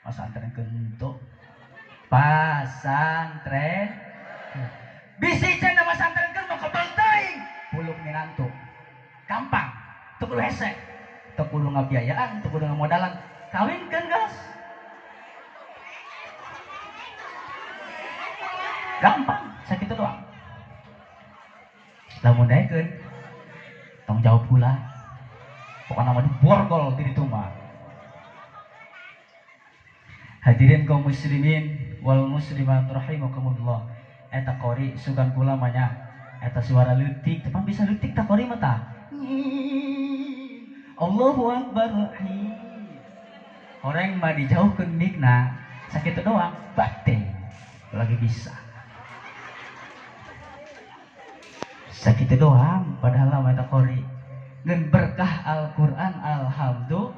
Pasantren kentuk. Pasantren. Bisi cenah masantrenkeun mah kebel teuing. Puluk minantu. Gampang. Teu kudu hese. Teu kudu ngabiayaan, teu kudu ngamodalan. Kawinkeun geus. Gampang, sakitu doang. Lamun daekeun tong jawab pula. Pokona mah diborgol di ditu mah. Hadirin kaum muslimin wal muslimat rahimakumullah. Eta qori sugan kula mah nya. Eta suara leutik, tepan bisa leutik tah qori mah tah. Allahu akbar. Horeng mah dijauhkeun mikna, sakitu doang, batin lagi bisa. Sakitu doang padahal mah eta qori. Ngan berkah Al-Qur'an alhamdulillah.